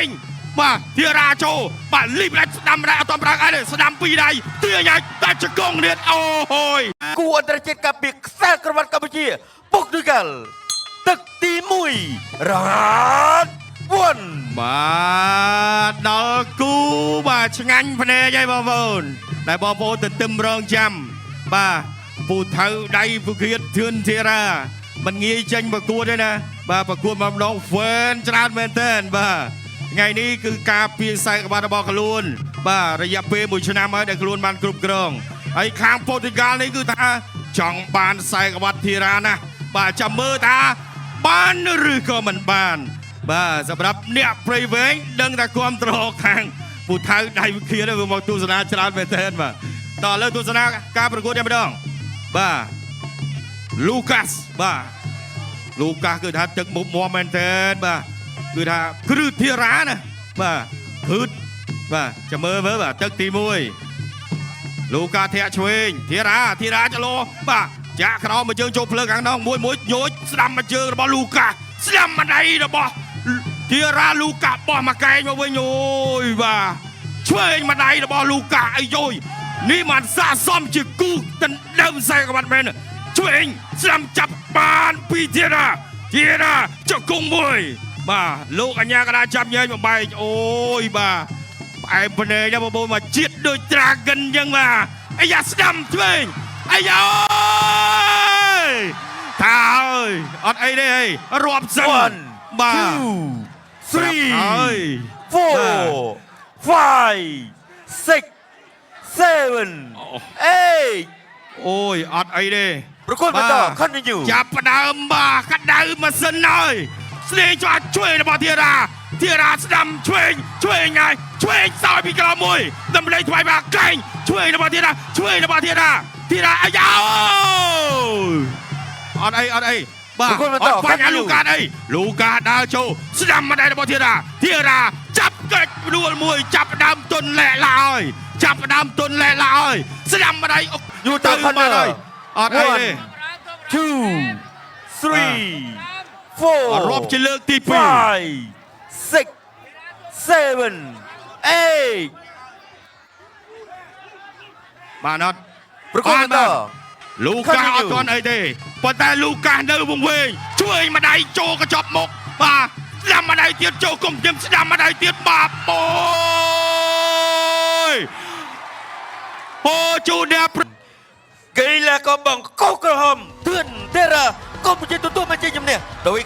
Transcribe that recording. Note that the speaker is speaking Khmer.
ងបាទធីរ៉ាចូលបាទលីបដាច់ស្ដាំដែរអត់តំប្រាំងអីទេស្ដាំពីរដៃទាញឲ្យតាច់ជង្គង់ទៀតអូហូយ គូអន្តរជាតិកាពីខ្សែក្រវ៉ាត់កម្ពុជាពុកឌុយកាល់ទឹកទី1រ៉ាត់1 បាទដល់គូបាទឆ្ងាញ់ភ្នែកហើយបងប្អូនដែលបងប្អូនទន្ទឹមរងចាំបាទពូថៅដៃពូគៀតធឿនធីរ៉ាមិនងាយចេញប្រកួតទេណាបាទប្រកួតម្ដងហ្វេនច្រើនមែនទែនបាទថ្ងៃនេះគឺការពៀខ្សែក្បាត់របស់ខ្លួន បាទរយៈពេល1ឆ្នាំហើយដែលខ្លួនបានគ្រប់គ្រងហើយខាងប៉ូទុយហ្គាល់នេះគឺថាចង់បានខ្សែក្បាត់ធីរ៉ាណាស់បាទចាំមើលថាបានឬក៏មិនបាន បាទសម្រាប់អ្នកព្រៃវែងដឹងថាគ្រប់ត្រខាងពូថៅដៃវិធានវាមកទស្សនាច្រើនមែនទែនបាទតោះឥឡូវទស្សនាការប្រកួតតែម្ដងបាទលូកាសបាទលូកាសគឺថាទឹកមុខមាំមែនទែនបាទគឺថាគ្រឹះធីរ៉ាណាបាទគ្រឹះបាទចាំមើលមើលបាទទឹកទី1លូកាធាក់ឆ្វេងធីរ៉ាធីរ៉ាចលោបាទចាក់ក្រោមមួយជើងចូលភ្លើងខាងនោះមួយមួយញោចស្ដាំមួយជើងរបស់លូកាសស្ដាំម្ដាយរបស់ ធីរ៉ាលូកាបោះមកកែងមកវិញអូយបាទឆ្វេងម្ដាយរបស់លូកាអីយយនេះมันស័កសមជាគូដណ្ដើមខ្សែក្បាត់មែនឆ្វេងស្ដាំចាប់បានពីធីរ៉ាធីរ៉ាចង្គង់មួយបាទលោកអញ្ញាកដាចាប់ញែកបំបែកអូយបាទផ្អែមភ្នែកណាបងប្អូនមកជាតិដូចត្រាកិនអញ្ចឹងបាទអាយ៉ាស្ដាំឆ្វេងអាយ៉ាអូយថាអើយអត់អីទេអីរាប់សិន 1 បាទ 2 3 ហើយ 4 5 6 7 8 អូយអត់អីទេ ប្រកួតបន្ត continue ចាប់ផ្ដើមបាទក្តៅម៉ាស៊ីនហើយស្លេងច្បាស់ឆ្វេងរបស់ធីរ៉ាធីរ៉ាស្ដាំឆ្វេងឆ្វេងហើយឆ្វេងសោយពីក្រោមមួយដើម្បីថ្វាយបាទកែងឆ្វេងរបស់ធីរ៉ាឆ្វេងរបស់ធីរ៉ាធីរ៉ាអាយ៉ាអូយអត់អីអត់អីបាទ ប្រកួតបន្ត អត់បាញ់អា continue លូកាអីលូកាដើរចូលស្ដាំម្ដាយរបស់ធីរ៉ាធីរ៉ាចាប់កិច្ចដួលមួយចាប់ផ្ដើមទុនលែកឡើយចាប់ផ្ដើមទុនលែកឡើយស្ដាំម្ដាយអុក យូទៅ បាត់ corner ហើយអត់អីទេ 2 3 4 រាប់ជាលើកទី2 5 6 7 8 បាទអត់ ប្រកួតបន្ត លូកាស Continue អត់ទាន់អីទេប៉ុន្តែលូកាសនៅវង្វេងជួយម្ដាយចូលកញ្ចប់មុខបាទស្ដាំម្ដាយទៀតចូលគុំខ្ញុំស្ដាំម្ដាយទៀតបាទអូយអូជូអ្នកព្រ កីឡាករបង្គោលក្រហមទឿនទេរ៉ាកម្ពុជាទទួលមកជាជំនះដោយ